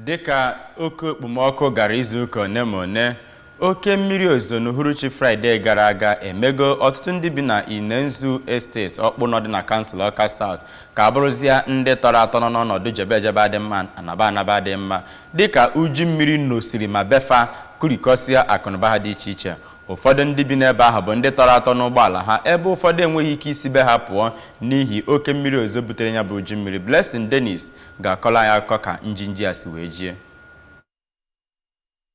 Dịka oke okpomọkụ gara izuụka one ma one, oke mmiri ozuzo n'uhuruchi Fraịde gara aga emego ọtụtụ ndị bi na Inenzu Estate, Ọkpụnọ dị na kansụl Ọka South, ka abụrụzịa ndị tọrọ atọ nọ n'ọnọdụ jebe ejebe adị mma, anaba anaba adị mma, dịka uju mmiri nosiri ma befa kurikọsịa akụnụba ha dị iche iche. Ụfọdụ ndị bi n'ebe ahụ bụ ndị tọrọ atọ n'ụgbọala ha, ebe ụfọdụ enweghị ike isi be ha pụọ n'ihi oke mmiri ozuzo butere ya bụ uju mmiri. Blessing Dennis ga-akọrọ anyị akụkọ ka njinji a si wee jie.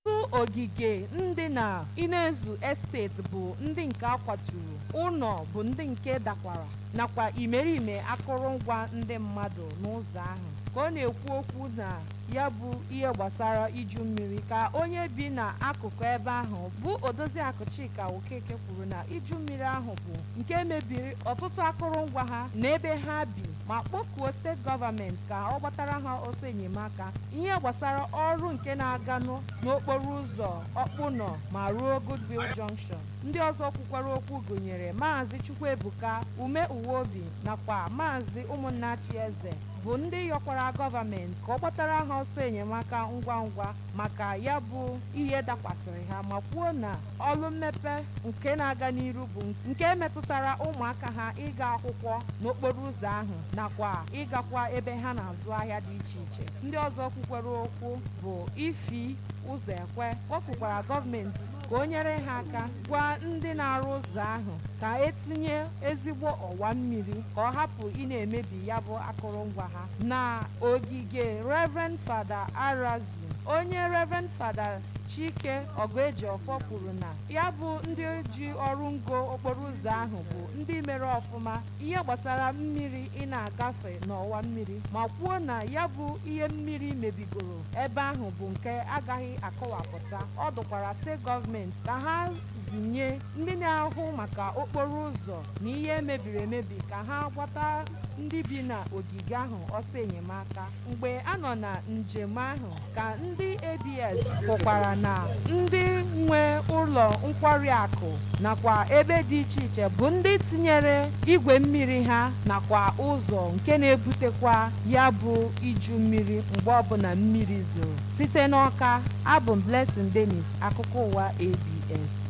Ọtụtụ ogige ndị na Inezu Estate bụ ndị nke akwaturu, ụlọ bụ ndị nke dakwara, nakwa imerime akụrụngwa ndị mmadụ n'ụzọ ahụ. Ka ọ na-ekwu okwu na ya bụ ihe gbasara iju mmiri, ka onye bi n'akụkụ ebe ahụ bụ Odoziakụ Chika Okeke kwuru na iju mmiri ahụ bụ nke mebiri ọtụtụ akụrụngwa ha na ebe ha bi, ma kpọkuo steeti gọọmenti ka ọ gbatara ha ọsọ enyemaka ihe gbasara ọrụ nke na-aganụ n'okporo ụzọ Ọkpụnọ ma ruo Goodwill Junction. Ndị ọzọ kwukwara okwu gụnyere Maazị Chukwuebuka Ume Uweobi nakwa Maazị Ụmụnnachi Eze, bụ ndị yọkwara gọọmenti ka ọ gbatara ha ọsọ enyemaka ngwa ngwa maka ya bụ ihe dakwasịrị ha, ma kwuo na ọrụ mmepe nke na-aga n'iru bụ nke metụtara ụmụaka ha ịga akwụkwọ n'okporo ụzọ ahụ nakwa ịgakwa ebe ha na-azụ ahịa dị iche iche. Ndị ọzọ kwukwara okwu bụ Ifi Ụzọ Ekwe kpọkukwara gọọmenti ka o nyere ha aka gwa ndị na-arụ ụzọ ahụ ka etinye ezigbo ọwa mmiri ka ọ hapụ ị na-emebi ya bụ akụrụngwa ha. Na ogige Reverend Fada Arazu, onye Reverend Fada Chike Ọgụejiọfọ kwuru na ya bụ ndị ji ọrụ ngo okporo ụzọ ahụ bụ ndị mere ọfụma ihe gbasara mmiri ị na-agafe n'ọwa mmiri, ma kwuo na ya bụ ihe mmiri mebigoro ebe ahụ bụ nke agaghị akọwapụta. Ọ dụkwara steeti gọọmenti ka ha zinye ndị na-ahụ maka okporo ụzọ na ihe mebiri emebi ka ha gwata ndị bi na ogige ahụ ọsọ enyemaka. Mgbe a nọ na njem ahụ ka ndị ABS hụkwara na ndị nwe ụlọ nkwari akụ nakwa ebe dị iche iche bụ ndị tinyere igwe mmiri ha nakwa ụzọ nke na-ebutekwa ya bụ iju mmiri mgbe ọbụla mmiri zoro. Site n'Ọka, abụ m Blessing Dennis, akụkọ ụwa ABS.